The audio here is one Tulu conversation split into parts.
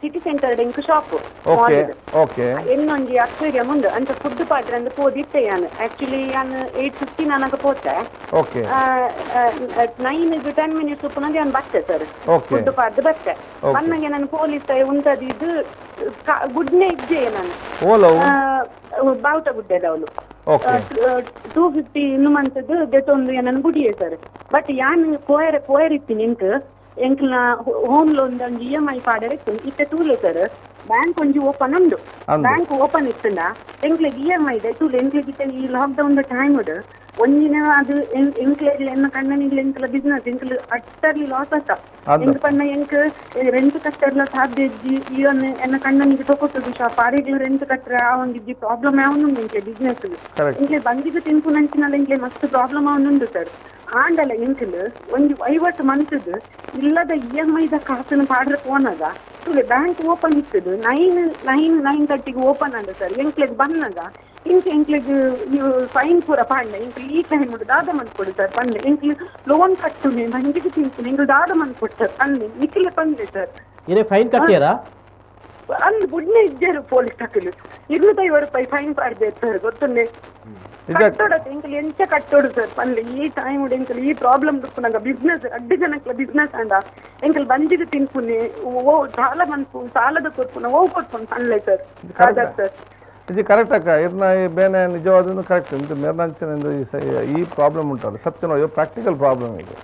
City centre ಎಂಕ್ shop. Okay okay. ಎನ್ನೊಂಜಿ aquarium ಉಂಡು ಅಂಚ ಫುಡ್ ಪಾಡ್ರೆ ಅಂದ್ ಪೋದಿತ್ತೆ ಯಾನ್. ಆಕ್ಚುಲಿ ಯಾನ್ 8:15 ಅನಗ ಪೋತೆ. ಓಕೆ. 9 ಗ್ 10 ಮಿನಿಟ್ಸ್ ಉಪ್ಪುನಗ ಯಾನ್ ಬತ್ತೆ ಸರ್. ಫುಡ್ ಪಾಡ್ದು ಬತ್ತೆ. ಬನ್ನಗೆ ನಾನು ಪೊಲೀಸ್ ಉಂತದಿದ್ದು ಗುಡ್ನೆ ಇಜ್ಜೆ ನಾನು. ಬಾವುಟ ಗುಡ್ಡೆದವಳು 250 ಇನ್ನು ಮಂತದ್ದು ದೆತೊಂದು ಏನನ್ನು ಬುಡಿಯೆ ಸರ್. ಬಟ್ ಯಾನ್ ಪೋಯರ್ ಪೋಯರ್ ಇತ್ತೀನಿ ಎಂಕ್ ಎಂಕ್ಲ ಹೋಮ್ ಲೋನ್ ಒಂಜಿ E M I ಪಾಡರೆ ಇತ್ತು ಇತ್ತೆ ತೂಲೆ ಸರ್. ಬ್ಯಾಂಕ್ ಒಂಜಿ ಓಪನ್ ಉಂಡು, ಬ್ಯಾಂಕ್ ಓಪನ್ ಇತ್ತುಂಡ ಎಂಕ್ಲೆಗ್ E M I ತೂಲೆ ಎಂಕ್ಲೆಗ್ ಇತ್ತೆ ಈ lock down time ಒಂಜಿನ ಅದು ಎಂಕ್ಲೆಗ್ ಎನ್ನ ಕಣ್ಣನಿಗ್ಲ ಎಂಕ್ಲ ಬಿಸ್ನೆಸ್ ಎಂಕ್ಲ ಅಟ್ಟರ್ಲಿ ಲಾಸ್ ಆತ. ಎಂಕ್ ಪಂಡ ಎಂಕ್ ರೆಂಟ್ ಕಟ್ಟರ್ಲ ಸಾಧ್ಯ ಇಜ್ಜಿ. ಇವನ್ ಎನ್ನ ಕಣ್ಣನಿಗೆ ತೊಕೊತುದು ಶಾಪ್ ಆರೆಗ್ಲ ರೆಂಟ್ ಕಟ್ಟರೆ ಆ ಒಂದಿಜ್ಜಿ ಪ್ರಾಬ್ಲಮ್ ಯಾವನುಂಡು ಎಂಕ್ಲೆ ಬಿಸ್ನೆಸ್. ಎಂಕ್ಲೆ ಬಂದಿಗೆ ತಿನ್ಪುನಂಚಿನಲ್ಲ ಎಂಕ್ಲೆ ಮಸ್ತ್ ಪ್ರಾಬ್ಲಮ್ ಅವನುಂಡು ಸರ್. ಆಂಡಲ ಎಂಕ್ಲು ಒಂಜಿ 50 ಮಂತ್ದು ಇಲ್ಲದ E M I the ಕಾಸನ್ನು ಪಾಡ್ರೆ ಪೋನಾಗ ತುಲೆ ಬ್ಯಾಂಕ್ ಓಪನ್ ಇತ್ತದು 9 9 9:30 ಓಪನ್ ಆಂಡ ಸರ್. ಎಂಕ್ಲೆಗ್ ಬಂದಾಗ ಇಂಚ ಎಂಕ್ಲೆಗ್ ಫೈನ್ ಪೂರ ಪಾಂಡ ಎಂಕ್ಲು ಈ ಟೈಮ್ ದಾದ ಮನ್ಕೊಡು ಸರ್ ಪಂಡೆ. ಎಂಕ್ಲು ಲೋನ್ ಕಟ್ಟುನೆ ಮಂಜಿಗೆ ತಿನ್ಪುನೆ ಎಂಕ್ಲು ದಾದ ಮನ್ಕೊಡು ಸರ್ ಪಂಡೆ ನಿಕ್ಲೆ ಪಂಡೆ ಸರ್. ಇರೇ ಫೈನ್ ಕಟ್ಟಿಯರಾ? ಅಲ್ಲಿ ಬುಡ್ನೆ ಇಜ್ಜೇರು ಪೊಲೀಸ್ ಹಾಕಲು 250 ರೂಪಾಯಿ ಫೈನ್ ಪಾಡ್ಬೇಕು ಸರ್ ಗೊತ್ತುಂಡೆ. ಕಟ್ಟೋಡತ್ತೆ ಎಂಕಲ್ ಎಂಚ ಕಟ್ಟೋಡು ಸರ್ ಪಂಡೆ ಈ ಟೈಮ್ ಎಂಕಲ್ ಈ ಪ್ರಾಬ್ಲಮ್ ನಂಗ ಬಿಸ್ನೆಸ್ ಅಡ್ಡು ಜನಕ್ಲ ಬಿಸ್ನೆಸ್ ಅಂಡ ಎಂಕಲ್ ಬಂಜಿಗೆ ತಿನ್ಪುನೆ ಓ ಸಾಲ ಮನ್ಪು ಸಾಲದ ಕೊರ್ಪುನ ಓ ಕೊರ್ಪುನ ಪನ್ಲೆ ಸರ್. ಸರ್ ಇದು ಕರೆಕ್ಟ್ ಅಕ್ಕ. ಇರ್ನ ಬೇನೆ ನಿಜವಾದ ಕರೆಕ್ಟ್ ಇಂದು ಮೇರ್ನಂಚಿನ ಈ ಪ್ರಾಬ್ಲಮ್ ಉಂಟಲ್ಲ ಸತ್ಯ ನೋಡಿ, ಪ್ರಾಕ್ಟಿಕಲ್ ಪ್ರಾಬ್ಲಮ್ ಇದು.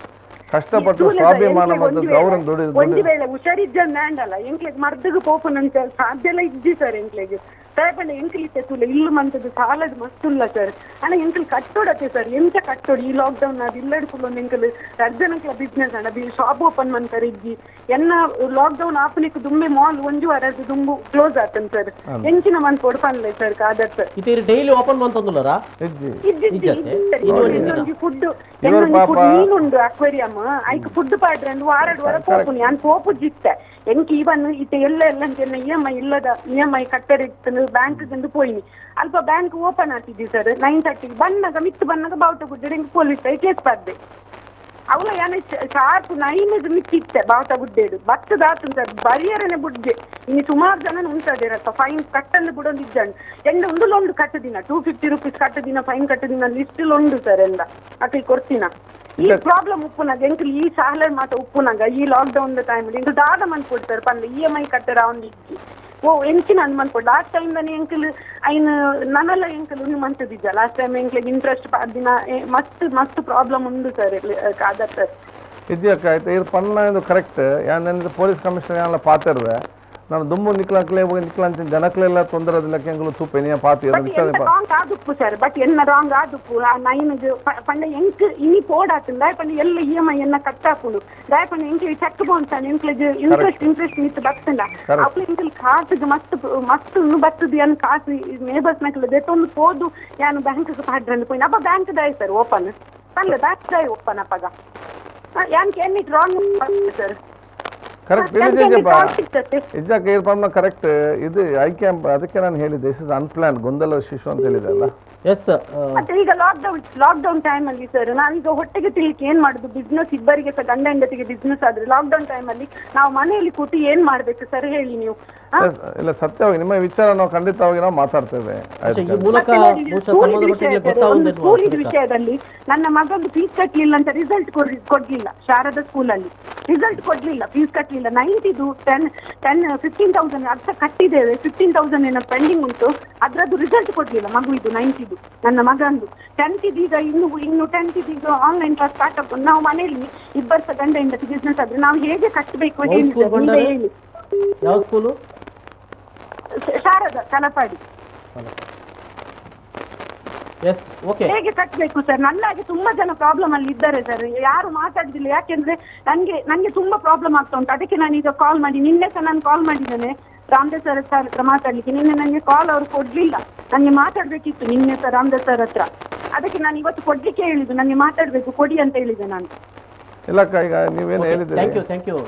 ಕಷ್ಟಪಟ್ಟು ಸ್ವಾಭಿಮಾನ ಮತ್ತು ಗೌರವ ದುಡಿದು ಒಂಜಿ ವೇಳೆ ಹುಷಾರಿದ್ದ ಅಂಡಲ್ಲ ಎಂಕ್ಲೆಗ್ ಮರ್ದಗ್ ಪೋಪುನಂಚ ಸಾಧ್ಯ ಎಲ್ಲ ಇಜ್ಜಿ ಸರ್ ಎಂಕ್ಲೆಗ್. ಸಾಯಪಂಡ ಎಂಕ್ಲು ಇತ್ತೆ ತೂಲೆ ಇಲ್ಲು ಮಂತದ್ದು ಸಾಲದ ಮಸ್ತ್ ಉಲ್ಲ ಸರ್. ಅಣ್ಣ ಎಂಕ್ಲು ಕಟ್ಟೋಡತ್ತೆ ಸರ್ ಎಂಚ ಕಟ್ಟೋಡು ಈ ಲಾಕ್ ಡೌನ್ ಅದು ಇಲ್ಲಡ್ ಫುಲ್ ಒಂದು ಎಂಕಲ್ ರಡ್ಡ್ ಜನಕ್ಲ ಬಿಸ್ನೆಸ್ ಅಣ್ಣ ಶಾಪ್ ಓಪನ್ ಮಂತಾರೆ ಇಜ್ಜಿ. ಎನ್ನ ಲಾಕ್ ಡೌನ್ ಆಪನಿಕ್ ದುಂಬೆ ಮಾಲ್ ಒಂಜಿ ವಾರದ್ದು ದುಂಬು ಕ್ಲೋಸ್ ಆತನ್ ಸರ್. ಎಂಚಿನ ಮನ್ಪೋಡು ಪನ್ಲೆ sir Khader sir. Daily open ಮಂತೊಂದುಲ್ಲರಾ? ಇಜ್ಜಿ ಫುಡ್ ಮೀನುಂಡು ಅಕ್ವೇರಿಯಂ ಐಕ್ ಫುಡ್ ಪಾಡ್ರೆ ಅಂದ್ ವಾರಡ್ ವಾರ ಪೋಪುನಿ ಯಾನ್ ಪೋಪುಜಿತ್ತೆ. ಎಂಕ್ ಇವನ್ ಇತ್ತೆ ಎಲ್ಲ ಎಲ್ಲ E M I ಇಲ್ಲದ E M I ಕಟ್ಟರೆ ಇತ್ತು ಬ್ಯಾಂಕ್ ಪೋಯಿನಿ. ಅಲ್ಪ ಬ್ಯಾಂಕ್ ಓಪನ್ ಆತಿದ್ದಿ ಸರ್ 9:30 ಬಂದಾಗ ಮಿತ್ತು ಬಂದಾಗ ಬಾವುಟ ಗುಡ್ಡೆ ಎಂಕ್ ಪೊಲೀಸ್ ಕೇಸ್ ಪಾಡ್ದೆ. ಅವಳ ಯಾನೆ ಶಾರ್ಪ್ 9 ಮಿತ್ತಿತ್ತೆ ಬಾವುಟ ಗುಡ್ಡೆಡು ಬತ್ತದಾತು ಸರ್ ಬರಿಯರನೆ ಬುಡ್ಜೆ. ಇನ್ನು ಸುಮಾರು ಜನ ಉಂಟಾದೇರಪ್ಪ ಫೈನ್ ಕಟ್ಟನ್ನು ಬಿಡೊಂದಿದ್ದಾನೆ ಎಂಡ ಒಂದು ಲೋನ್ ಕಟ್ಟದಿನ 250 ರುಪೀಸ್ ಕಟ್ಟದಿನ ಫೈನ್ ಕಟ್ಟದಿನ ಲಿಸ್ಟ್ ಲೊಂಡು ಸರ್ ಎಂದ ಅಕಿ ಕೊಡ್ತೀನ. ಈ ಪ್ರಾಬ್ಲಮ್ ಉಪ್ಪುನಾಗ ಎಂಕ್ಲು ಈ ಸಾಲ ಮಾತ ಉಪ್ಪುನಾಗ ಈ lock down time ಎಂಕ್ಲು ದಾದ ಮನ್ಪೊಡು ಸರ್ ಪಂಡ E M I ಕಟ್ಟರ ಒಂದು ಇಜ್ಜಿ ಓ ಎಂಚಿನ ಅಂದ್ ಮನ್ಪೊಡು. ಲಾಸ್ಟ್ ಟೈಮ್ ದಾನೆ ಎಂಕ್ಲು ಐನ್ ನನಲ ಎಂಕ್ಲು ಉಂಡು ಮಂತದಿಜ್ಜ ಲಾಸ್ಟ್ ಟೈಮ್ ಎಂಕ್ಲೆಗ್ ಇಂಟ್ರೆಸ್ಟ್ ದಿನ ಮಸ್ತ್ ಮಸ್ತ್ ಪ್ರಾಬ್ಲಮ್ ಉಂಡು ಸರ್ ಖಾದರ್ ಸರ್. ಇದ್ಯಕ್ಕ ಆಯ್ತು ಇದು ಪನ್ನ ಇದು ಕರೆಕ್ಟ್. ಯಾನ್ ಪೊಲೀಸ್ ಕಮಿಷನರ್ ಯಾನ್ಲ ಪಾತೆರ್ವೆ ನಾನು ದುಂಬು ನಿಕ್ಲಾಕ್ಲೆ ನಿಕ್ಲಾಂಚಿನ ಜನಕ್ಲೆಲ್ಲ ತೊಂದರೆ ಅದಿಲ್ಲಕ್ಕೆ ಎಂಕುಲು ತೂಪೆ ನೀ ಪಾತಿ ರಾಂಗ್ ಆದುಪ್ಪು ಸರ್. ಬಟ್ ಎನ್ನ ರಾಂಗ್ ಆದುಪ್ಪು ಆ 9 ಪಂಡ ಎಂಕ್ ಇನಿ ಪೋಡಾತುಂಡು ದಾಯ ಪಂಡ ಎಲ್ಲ E M I ಎನ್ನ ಕಟ್ಟಾಪುಂಡು ದಾಯ ಪಂಡ ಎಂಕ್ ಚೆಕ್ ಬೌನ್ಸ್ ಎಂಕ್ಲೆಗ್ ಇಂಟ್ರೆಸ್ಟ್ ಇಂಟ್ರೆಸ್ಟ್ ಮಿತ್ ಬತ್ತುಂಡ ಅಪ್ಲ ಎಂಕಲ್ ಕಾಸುಗ್ ಮಸ್ತ್ ಮಸ್ತ್ ಉಂಡು ಬತ್ತದು ಯಾನ್ ಕಾಸು ನೇಬರ್ಸ್ ನಕ್ಲ ದೆತ್ತೊಂದು ಪೋದು ಯಾನ್ ಬ್ಯಾಂಕ್ ಪಾಡ್ರಂದು ಪೋಯಿನ ಅಪ್ಪ ಬ್ಯಾಂಕ್ ದಾಯ ಸರ್ ಓಪನ್ ಪಂಡ ಬ್ಯಾಂಕ್ ದಾಯ ಓಪನ್ ಅಪ್ಪಗ ಯಾನ್ can it wrong sir. Correct ಇಜ್ಜಾಕ air ಪಂಪ್ನ correct ಇದು ಐಕೆ ಅದಕ್ಕೆ ನಾನು ಹೇಳಿದ್ದೆ this is unplanned ಗೊಂದಲ ಶಿಶು ಅಂತ ಹೇಳಿದೆ ಅಲ್ಲ. ಎಸ್. ಮತ್ತೆ ಈಗ lock down time ಅಲ್ಲಿ ಸರ್ ನಾವೀಗ ಹೊಟ್ಟೆಗೆ ತಿಳ್ಲಿಕ್ಕೆ ಏನ್ ಮಾಡುದು ಬಿಸ್ನೆಸ್ ಇಬ್ಬರಿಗೆ ಸಹ ಗಂಡ ಹೆಂಡತಿಗೆ ಬಿಸ್ನೆಸ್ ಆದ್ರೆ lock down time ಅಲ್ಲಿ ನಾವು ಮನೆಯಲ್ಲಿ ಕೂತು ಏನ್ ಮಾಡ್ಬೇಕು ಸರ್ ಹೇಳಿ ನೀವು? ಇಲ್ಲ ಸತ್ಯವಾಗಿ ನಿಮ್ಮ ವಿಚಾರ ನಾವು ಖಂಡಿತವಾಗಿ ನಾವು ಮಾತಾಡ್ತೇವೆ. ಸ್ಕೂಲಿನ ವಿಷಯದಲ್ಲಿ ನನ್ನ ಮಗಂದು ಫೀಸ್ ಕಟ್ಟಲಿಲ್ಲ ಅಂತ ರಿಸಲ್ಟ್ ಕೊಡ್ಲಿಲ್ಲ ಶಾರದಾ ಸ್ಕೂಲ್ ಅಲ್ಲಿ ರಿಸಲ್ಟ್ ಕೊಡ್ಲಿಲ್ಲ, ಫೀಸ್ ಕಟ್ಟಲಿಲ್ಲ. 90 10 10 15,000 ಅರ್ಧ ಕಟ್ಟಿದ್ದೇವೆ, 15,000 ಏನೋ ಪೆಂಡಿಂಗ್ ಉಂಟು, ಅದ್ರದ್ದು ರಿಸಲ್ಟ್ ಕೊಡ್ಲಿಲ್ಲ ಮಗು ಇದು 90 ನನ್ನ ಮಗಂದು. 10th ಈಗ ಇನ್ನು ಇನ್ನು 10th ಈಗ online class start ಆಗ್ತದೆ. ನಾವು ಮನೆಯಲ್ಲಿ ಇಬ್ಬರು ಸಹ ಗಂಡ ಹೆಂಡತಿ ಬಿಸ್ನೆಸ್ ಆದ್ರೆ ನಾವು ಹೇಗೆ ಕಟ್ಟಬೇಕು ಹೇಳಿ ಹೇಳಿ. ಯಾವ school? Sharada Kalapadi. ಹೇಗೆ ಕಟ್ಟಬೇಕು ಸರ್? ನನ್ನಾಗೆ ತುಂಬಾ ಜನ ಪ್ರಾಬ್ಲಮ್ ಅಲ್ಲಿ ಇದ್ದಾರೆ ಸರ್, ಯಾರು ಮಾತಾಡುದಿಲ್ಲ. ಯಾಕೆಂದ್ರೆ ನನ್ಗೆ ನನ್ಗೆ ತುಂಬಾ ಪ್ರಾಬ್ಲಮ್ ಆಗ್ತಾ ಉಂಟು. ಅದಕ್ಕೆ ನಾನು ಈಗ ಕಾಲ್ ಮಾಡಿ ನಿನ್ನೆ ಸಹ ನಾನು ಕಾಲ್ ಮಾಡಿದ್ದೇನೆ ರಾಮದಾಸ್ ಸರ್ ಸರ್ ಹತ್ರ ಮಾತಾಡ್ಲಿಕ್ಕೆ. ನಿನ್ನೆ ನನಗೆ ಕಾಲ್ ಅವರು ಕೊಡ್ಲಿಲ್ಲ, ನನಗೆ ಮಾತಾಡ್ಬೇಕಿತ್ತು ನಿನ್ನೆ ಸರ್ ರಾಮದಾಸ್ ಸರ್ ಹತ್ರ. ಅದಕ್ಕೆ ನಾನು ಇವತ್ತು ಕೊಡ್ಲಿಕ್ಕೆ ಹೇಳಿದ್ದು, ನನಗೆ ಮಾತಾಡ್ಬೇಕು ಕೊಡಿ ಅಂತ ಹೇಳಿದೆ ನಾನು. ಇಲ್ಲ ಈಗ ನೀವೇನು ಹೇಳಿದ್ರಿ? Thank you, thank you.